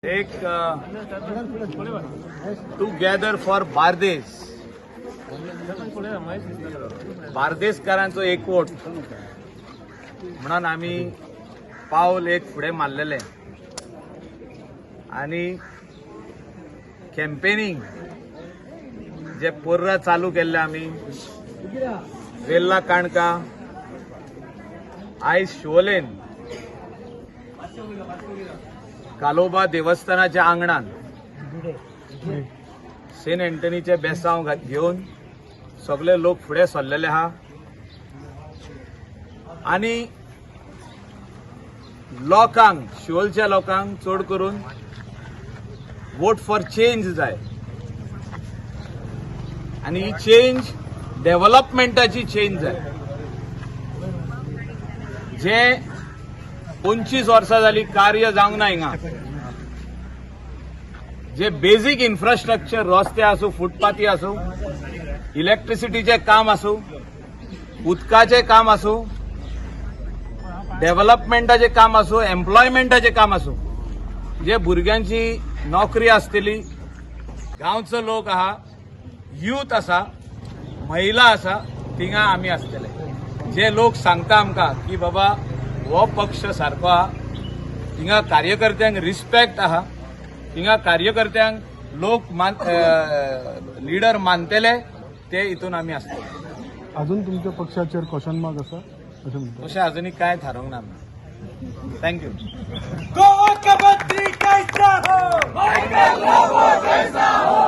एक together for Bardez, बार्देसकारांचो एकवट म्हणून आमी पावल एक फुडें मारलेलें आनी कॅम्पेनिंग जे पोर्रा चालू केल्ले आमी वेल्ला काणका, आयज शिवोलेन कालोबा देवस्थानाच्या आंगणान सेंट अँटनीचे बेसांव घेवन सगळे लोक फुडें सरलेले आहा आनी लोकांक, शिवोलच्या लोकांक चड करून वोट फॉर चेंज जाय आनी ही चेंज डेव्हलपमेंटाची चेंज जाय. जे 25 वर्सां जाली कार्य जावंक ना हिंगा, जे बेजीक इन्फ्रास्ट्रक्चर, रस्ते आसूं, फुटपाथी आसूं, इलेक्ट्रिसिटीचें काम आसूं, उदकाचें काम आसूं, डेव्हलपमेंटाचें काम आसूं, एम्प्लॉयमेंटाचें काम आसूं, जे भुरग्यांची नोकरी आसतली. गांवचो लोक आहा, यूथ आसा, महिला आसा, थिंगा आमी आसतले. जे लोक सांगता आमकां की बाबा हो पक्ष सारको आहा, थिंगा कार्यकर्त्यांक रिस्पेक्ट आहा, थिंगा कार्यकर्त्यांक लोक मान, लिडर मानतले, ते हितून आमी आसतले. अजून तुमच्या पक्षाचेर क्वेश्चन मार्क आसा अशें म्हणटा? तशें अजुनूय कांय थारोवंक ना आमी. Thank you. Goa का मंत्री कैसा हो?